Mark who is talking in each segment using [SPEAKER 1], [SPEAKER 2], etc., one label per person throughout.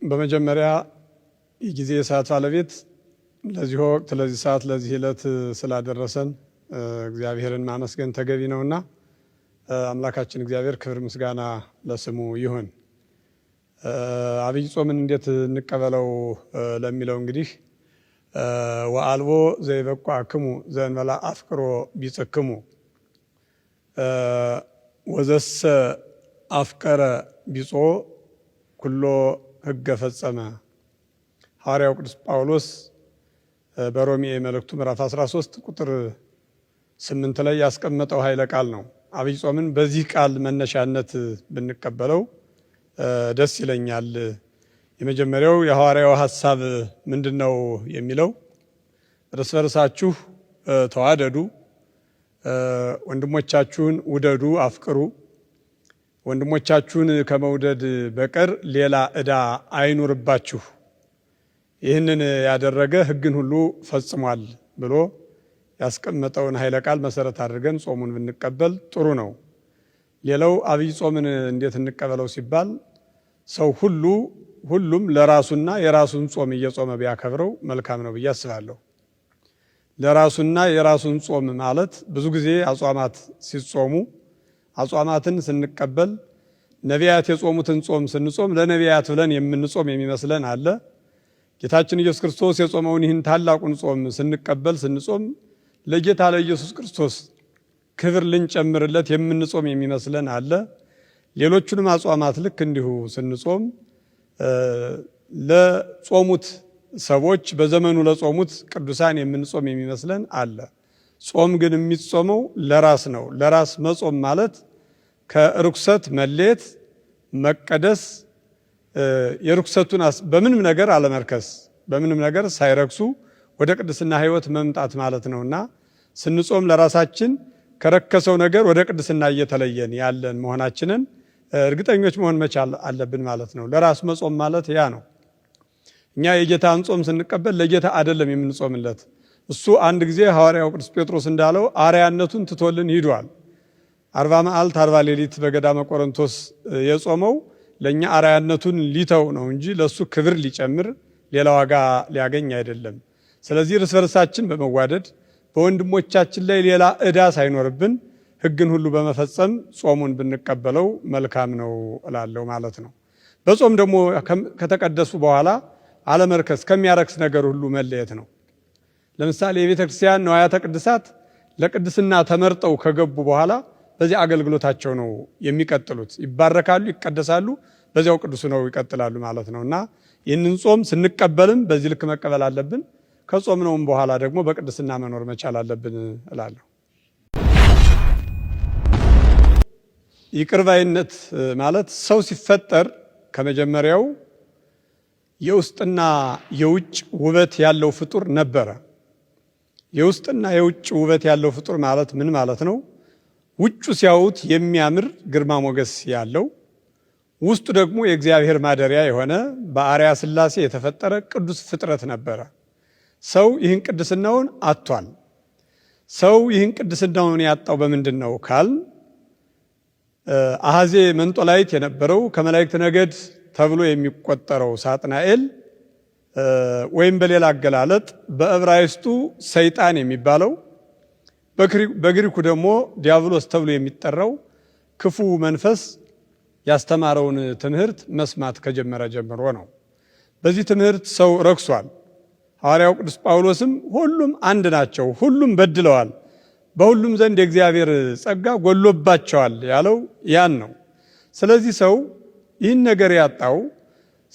[SPEAKER 1] በመጀመሪያ የጊዜ የሰዓት ባለቤት ለዚህ ወቅት፣ ለዚህ ሰዓት፣ ለዚህ ዕለት ስላደረሰን እግዚአብሔርን ማመስገን ተገቢ ነውና አምላካችን እግዚአብሔር ክብር ምስጋና ለስሙ ይሁን። አብይ ጾምን እንዴት እንቀበለው ለሚለው እንግዲህ ወአልቦ ዘይበቋክሙ ዘእንበላ አፍቅሮ ቢጽክሙ ወዘሰ አፍቀረ ቢጾ ኩሎ ሕገ ፈጸመ። ሐዋርያው ቅዱስ ጳውሎስ በሮሜ መልእክቱ ምዕራፍ 13 ቁጥር 8 ላይ ያስቀመጠው ኃይለ ቃል ነው። አብይ ጾምን በዚህ ቃል መነሻነት ብንቀበለው ደስ ይለኛል። የመጀመሪያው የሐዋርያው ሐሳብ ምንድን ነው የሚለው፣ እርስ በርሳችሁ ተዋደዱ፣ ወንድሞቻችሁን ውደዱ፣ አፍቅሩ። ወንድሞቻችሁን ከመውደድ በቀር ሌላ ዕዳ አይኑርባችሁ። ይህንን ያደረገ ሕግን ሁሉ ፈጽሟል ብሎ ያስቀመጠውን ኃይለ ቃል መሰረት አድርገን ጾሙን ብንቀበል ጥሩ ነው። ሌላው አብይ ጾምን እንዴት እንቀበለው ሲባል ሰው ሁሉ ሁሉም ለራሱና የራሱን ጾም እየጾመ ቢያከብረው መልካም ነው ብዬ አስባለሁ። ለራሱና የራሱን ጾም ማለት ብዙ ጊዜ አጽዋማት ሲጾሙ አጽዋማትን ስንቀበል ነቢያት የጾሙትን ጾም ስንጾም ለነቢያት ብለን የምንጾም የሚመስለን አለ። ጌታችን ኢየሱስ ክርስቶስ የጾመውን ይህን ታላቁን ጾም ስንቀበል ስንጾም ለጌታ ለኢየሱስ ክርስቶስ ክብር ልንጨምርለት የምንጾም የሚመስለን አለ። ሌሎቹንም አጽዋማት ልክ እንዲሁ ስንጾም ለጾሙት ሰዎች በዘመኑ ለጾሙት ቅዱሳን የምንጾም የሚመስለን አለ። ጾም ግን የሚጾመው ለራስ ነው። ለራስ መጾም ማለት ከርኩሰት መለየት፣ መቀደስ፣ የርኩሰቱን በምንም ነገር አለመርከስ፣ በምንም ነገር ሳይረክሱ ወደ ቅድስና ሕይወት መምጣት ማለት ነውና ስንጾም ለራሳችን ከረከሰው ነገር ወደ ቅድስና እየተለየን ያለን መሆናችንን እርግጠኞች መሆን መቻል አለብን ማለት ነው። ለራስ መጾም ማለት ያ ነው። እኛ የጌታን ጾም ስንቀበል ለጌታ አይደለም የምንጾምለት። እሱ አንድ ጊዜ ሐዋርያው ቅዱስ ጴጥሮስ እንዳለው አርያነቱን ትቶልን ሂዷል። 40 መዓልት 40 ሌሊት በገዳመ ቆሮንቶስ የጾመው ለእኛ አርያነቱን ሊተው ነው እንጂ ለእሱ ክብር ሊጨምር ሌላ ዋጋ ሊያገኝ አይደለም። ስለዚህ እርስ በርሳችን በመዋደድ በወንድሞቻችን ላይ ሌላ ዕዳ ሳይኖርብን ሕግን ሁሉ በመፈጸም ጾሙን ብንቀበለው መልካም ነው እላለሁ ማለት ነው። በጾም ደግሞ ከተቀደሱ በኋላ አለመርከስ ከሚያረክስ ነገር ሁሉ መለየት ነው። ለምሳሌ የቤተ ክርስቲያን ንዋያተ ቅድሳት ለቅድስና ተመርጠው ከገቡ በኋላ በዚህ አገልግሎታቸው ነው የሚቀጥሉት። ይባረካሉ፣ ይቀደሳሉ፣ በዚያው ቅዱስ ነው ይቀጥላሉ ማለት ነው እና ይህንን ጾም ስንቀበልም በዚህ ልክ መቀበል አለብን። ከጾምነውም በኋላ ደግሞ በቅድስና መኖር መቻል አለብን እላለሁ። ይቅር ባይነት ማለት ሰው ሲፈጠር ከመጀመሪያው የውስጥና የውጭ ውበት ያለው ፍጡር ነበረ። የውስጥና የውጭ ውበት ያለው ፍጡር ማለት ምን ማለት ነው? ውጩ ሲያዩት የሚያምር ግርማ ሞገስ ያለው፣ ውስጡ ደግሞ የእግዚአብሔር ማደሪያ የሆነ በአርአያ ሥላሴ የተፈጠረ ቅዱስ ፍጥረት ነበረ። ሰው ይህን ቅድስናውን አጥቷል። ሰው ይህን ቅድስናውን ያጣው በምንድን ነው ካል አሐዜ መንጦላይት የነበረው ከመላእክት ነገድ ተብሎ የሚቆጠረው ሳጥናኤል ወይም በሌላ አገላለጥ በዕብራይስጡ ሰይጣን የሚባለው በግሪኩ ደግሞ ዲያብሎስ ተብሎ የሚጠራው ክፉ መንፈስ ያስተማረውን ትምህርት መስማት ከጀመረ ጀምሮ ነው። በዚህ ትምህርት ሰው ረክሷል። ሐዋርያው ቅዱስ ጳውሎስም ሁሉም አንድ ናቸው፣ ሁሉም በድለዋል፣ በሁሉም ዘንድ የእግዚአብሔር ጸጋ ጎሎባቸዋል ያለው ያን ነው። ስለዚህ ሰው ይህን ነገር ያጣው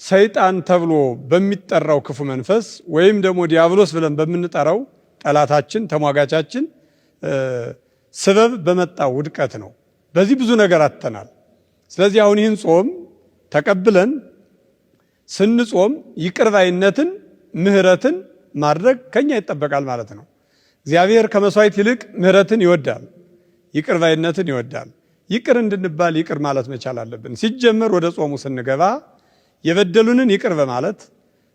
[SPEAKER 1] ሰይጣን ተብሎ በሚጠራው ክፉ መንፈስ ወይም ደግሞ ዲያብሎስ ብለን በምንጠራው ጠላታችን፣ ተሟጋቻችን ስበብ በመጣው ውድቀት ነው። በዚህ ብዙ ነገር አጥተናል። ስለዚህ አሁን ይህን ጾም ተቀብለን ስንጾም ይቅርባይነትን ምህረትን ማድረግ ከኛ ይጠበቃል ማለት ነው። እግዚአብሔር ከመስዋዕት ይልቅ ምህረትን ይወዳል፣ ይቅርባይነትን ይወዳል። ይቅር እንድንባል ይቅር ማለት መቻል አለብን። ሲጀመር ወደ ጾሙ ስንገባ የበደሉንን ይቅር በማለት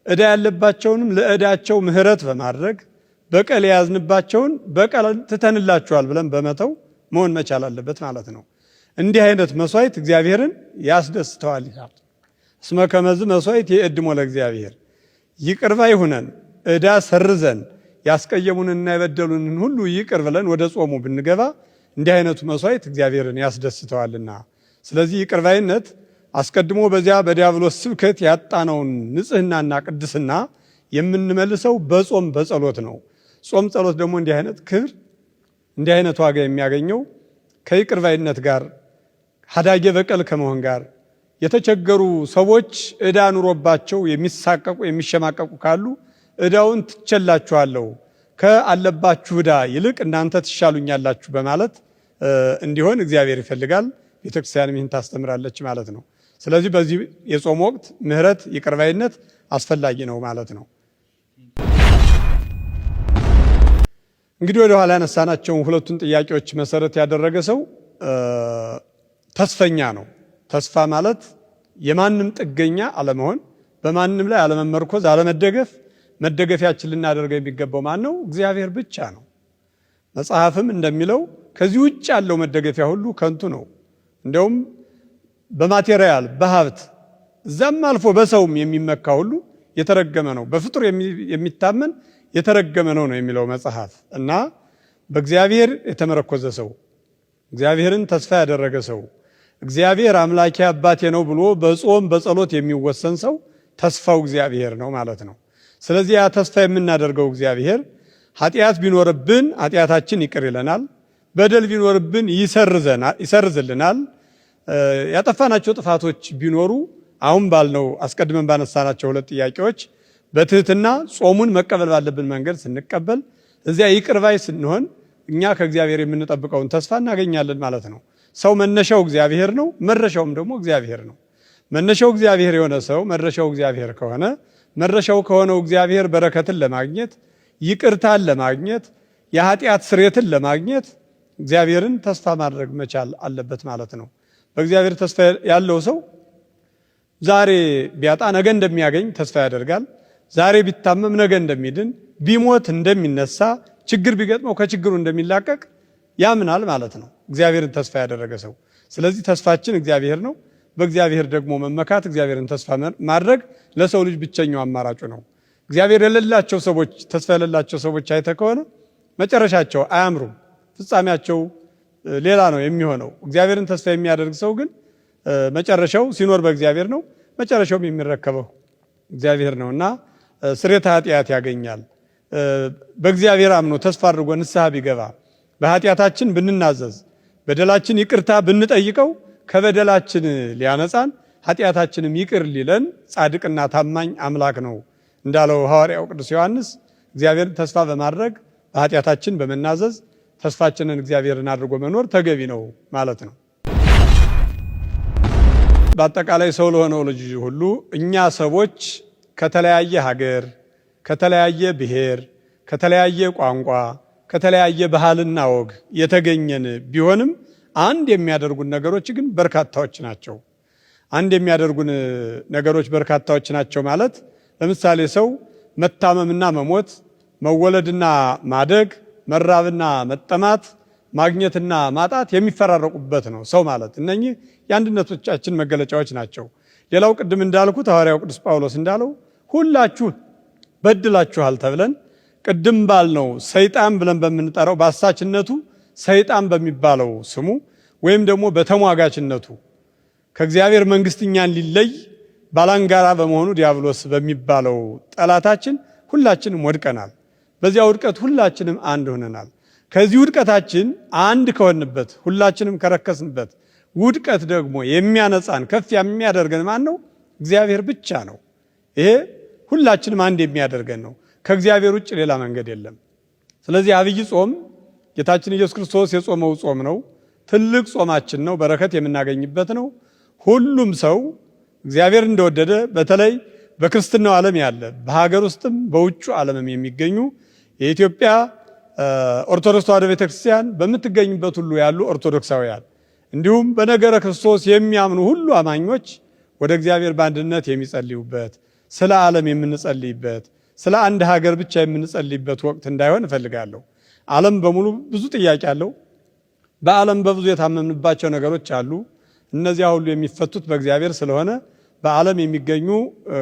[SPEAKER 1] ዕዳ ያለባቸውንም ለዕዳቸው ምህረት በማድረግ በቀል የያዝንባቸውን በቀል ትተንላቸዋል ብለን በመተው መሆን መቻል አለበት ማለት ነው። እንዲህ አይነት መስዋዕት እግዚአብሔርን ያስደስተዋል ይላል። እስመ ከመዝ መሥዋዕት የእድሞ ለእግዚአብሔር። ይቅር ባይ ሁነን ዕዳ ሰርዘን ያስቀየሙንና የበደሉንን ሁሉ ይቅር ብለን ወደ ጾሙ ብንገባ እንዲህ አይነቱ መሥዋዕት እግዚአብሔርን ያስደስተዋልና። ስለዚህ ይቅር ባይነት አስቀድሞ በዚያ በዲያብሎስ ስብከት ያጣነውን ንጽህናና ቅድስና የምንመልሰው በጾም በጸሎት ነው። ጾም ጸሎት ደግሞ እንዲህ አይነት ክብር እንዲህ አይነት ዋጋ የሚያገኘው ከይቅር ባይነት ጋር፣ ሀዳጌ በቀል ከመሆን ጋር፣ የተቸገሩ ሰዎች ዕዳ ኑሮባቸው የሚሳቀቁ የሚሸማቀቁ ካሉ ዕዳውን ትቸላችኋለሁ፣ ከአለባችሁ ዕዳ ይልቅ እናንተ ትሻሉኛላችሁ በማለት እንዲሆን እግዚአብሔር ይፈልጋል። ቤተክርስቲያንም ይህን ታስተምራለች ማለት ነው። ስለዚህ በዚህ የጾም ወቅት ምሕረት፣ ይቅር ባይነት አስፈላጊ ነው ማለት ነው። እንግዲህ ወደ ኋላ ያነሳናቸውን ሁለቱን ጥያቄዎች መሰረት ያደረገ ሰው ተስፈኛ ነው። ተስፋ ማለት የማንም ጥገኛ አለመሆን፣ በማንም ላይ አለመመርኮዝ፣ አለመደገፍ። መደገፊያችን ልናደርገው የሚገባው ማን ነው? እግዚአብሔር ብቻ ነው። መጽሐፍም እንደሚለው ከዚህ ውጭ ያለው መደገፊያ ሁሉ ከንቱ ነው። እንዲያውም በማቴሪያል በሀብት እዛም አልፎ በሰውም የሚመካ ሁሉ የተረገመ ነው፣ በፍጡር የሚታመን የተረገመ ነው ነው የሚለው መጽሐፍ። እና በእግዚአብሔር የተመረኮዘ ሰው፣ እግዚአብሔርን ተስፋ ያደረገ ሰው፣ እግዚአብሔር አምላኬ አባቴ ነው ብሎ በጾም በጸሎት የሚወሰን ሰው ተስፋው እግዚአብሔር ነው ማለት ነው። ስለዚህ ያ ተስፋ የምናደርገው እግዚአብሔር ኃጢአት ቢኖርብን ኃጢአታችን ይቅር ይለናል። በደል ቢኖርብን ይሰርዝልናል። ያጠፋናቸው ጥፋቶች ቢኖሩ አሁን ባልነው አስቀድመን ባነሳናቸው ሁለት ጥያቄዎች በትህትና ጾሙን መቀበል ባለብን መንገድ ስንቀበል፣ እዚያ ይቅር ባይ ስንሆን እኛ ከእግዚአብሔር የምንጠብቀውን ተስፋ እናገኛለን ማለት ነው። ሰው መነሻው እግዚአብሔር ነው፣ መድረሻውም ደግሞ እግዚአብሔር ነው። መነሻው እግዚአብሔር የሆነ ሰው መድረሻው እግዚአብሔር ከሆነ፣ መድረሻው ከሆነው እግዚአብሔር በረከትን ለማግኘት፣ ይቅርታን ለማግኘት፣ የኃጢአት ስርየትን ለማግኘት እግዚአብሔርን ተስፋ ማድረግ መቻል አለበት ማለት ነው። በእግዚአብሔር ተስፋ ያለው ሰው ዛሬ ቢያጣ ነገ እንደሚያገኝ ተስፋ ያደርጋል። ዛሬ ቢታመም ነገ እንደሚድን፣ ቢሞት እንደሚነሳ፣ ችግር ቢገጥመው ከችግሩ እንደሚላቀቅ ያምናል ማለት ነው፣ እግዚአብሔርን ተስፋ ያደረገ ሰው። ስለዚህ ተስፋችን እግዚአብሔር ነው። በእግዚአብሔር ደግሞ መመካት፣ እግዚአብሔርን ተስፋ ማድረግ ለሰው ልጅ ብቸኛው አማራጩ ነው። እግዚአብሔር የሌላቸው ሰዎች፣ ተስፋ የሌላቸው ሰዎች አይተ ከሆነ መጨረሻቸው አያምሩም፣ ፍጻሜያቸው ሌላ ነው የሚሆነው። እግዚአብሔርን ተስፋ የሚያደርግ ሰው ግን መጨረሻው ሲኖር በእግዚአብሔር ነው፣ መጨረሻውም የሚረከበው እግዚአብሔር ነው እና ስርየተ ኃጢአት ያገኛል። በእግዚአብሔር አምኖ ተስፋ አድርጎ ንስሐ ቢገባ፣ በኃጢአታችን ብንናዘዝ፣ በደላችን ይቅርታ ብንጠይቀው ከበደላችን ሊያነጻን ኃጢአታችንም ይቅር ሊለን ጻድቅና ታማኝ አምላክ ነው እንዳለው ሐዋርያው ቅዱስ ዮሐንስ፣ እግዚአብሔርን ተስፋ በማድረግ በኃጢአታችን በመናዘዝ ተስፋችንን እግዚአብሔርን አድርጎ መኖር ተገቢ ነው ማለት ነው። በአጠቃላይ ሰው ለሆነው ልጅ ሁሉ እኛ ሰዎች ከተለያየ ሀገር፣ ከተለያየ ብሔር፣ ከተለያየ ቋንቋ፣ ከተለያየ ባህልና ወግ የተገኘን ቢሆንም አንድ የሚያደርጉን ነገሮች ግን በርካታዎች ናቸው። አንድ የሚያደርጉን ነገሮች በርካታዎች ናቸው ማለት ለምሳሌ ሰው መታመምና መሞት፣ መወለድና ማደግ፣ መራብና መጠማት፣ ማግኘትና ማጣት የሚፈራረቁበት ነው ሰው ማለት። እነኚህ የአንድነቶቻችን መገለጫዎች ናቸው። ሌላው ቅድም እንዳልኩት ሐዋርያው ቅዱስ ጳውሎስ እንዳለው ሁላችሁ በድላችኋል ተብለን ቅድም ባልነው ሰይጣን ብለን በምንጠራው በአሳችነቱ ሰይጣን በሚባለው ስሙ ወይም ደግሞ በተሟጋችነቱ ከእግዚአብሔር መንግስት እኛን ሊለይ ባላንጋራ በመሆኑ ዲያብሎስ በሚባለው ጠላታችን ሁላችንም ወድቀናል። በዚያ ውድቀት ሁላችንም አንድ ሆነናል። ከዚህ ውድቀታችን አንድ ከሆንበት፣ ሁላችንም ከረከስንበት ውድቀት ደግሞ የሚያነጻን ከፍ የሚያደርገን ማን ነው? እግዚአብሔር ብቻ ነው። ይሄ ሁላችንም አንድ የሚያደርገን ነው። ከእግዚአብሔር ውጭ ሌላ መንገድ የለም። ስለዚህ አብይ ጾም ጌታችን ኢየሱስ ክርስቶስ የጾመው ጾም ነው። ትልቅ ጾማችን ነው። በረከት የምናገኝበት ነው። ሁሉም ሰው እግዚአብሔር እንደወደደ በተለይ በክርስትናው ዓለም ያለ በሀገር ውስጥም በውጩ ዓለምም የሚገኙ የኢትዮጵያ ኦርቶዶክስ ተዋሕዶ ቤተክርስቲያን በምትገኝበት ሁሉ ያሉ ኦርቶዶክሳውያን እንዲሁም በነገረ ክርስቶስ የሚያምኑ ሁሉ አማኞች ወደ እግዚአብሔር በአንድነት የሚጸልዩበት፣ ስለ ዓለም የምንጸልይበት፣ ስለ አንድ ሀገር ብቻ የምንጸልይበት ወቅት እንዳይሆን እፈልጋለሁ። ዓለም በሙሉ ብዙ ጥያቄ አለው። በዓለም በብዙ የታመምንባቸው ነገሮች አሉ። እነዚያ ሁሉ የሚፈቱት በእግዚአብሔር ስለሆነ በዓለም የሚገኙ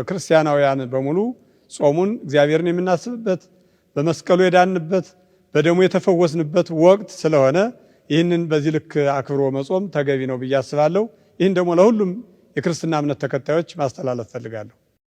[SPEAKER 1] ክርስቲያናውያን በሙሉ ጾሙን እግዚአብሔርን የምናስብበት፣ በመስቀሉ የዳንበት፣ በደሙ የተፈወስንበት ወቅት ስለሆነ ይህንን በዚህ ልክ አክብሮ መጾም ተገቢ ነው ብዬ አስባለሁ። ይህን ደግሞ ለሁሉም የክርስትና እምነት ተከታዮች ማስተላለፍ ፈልጋለሁ።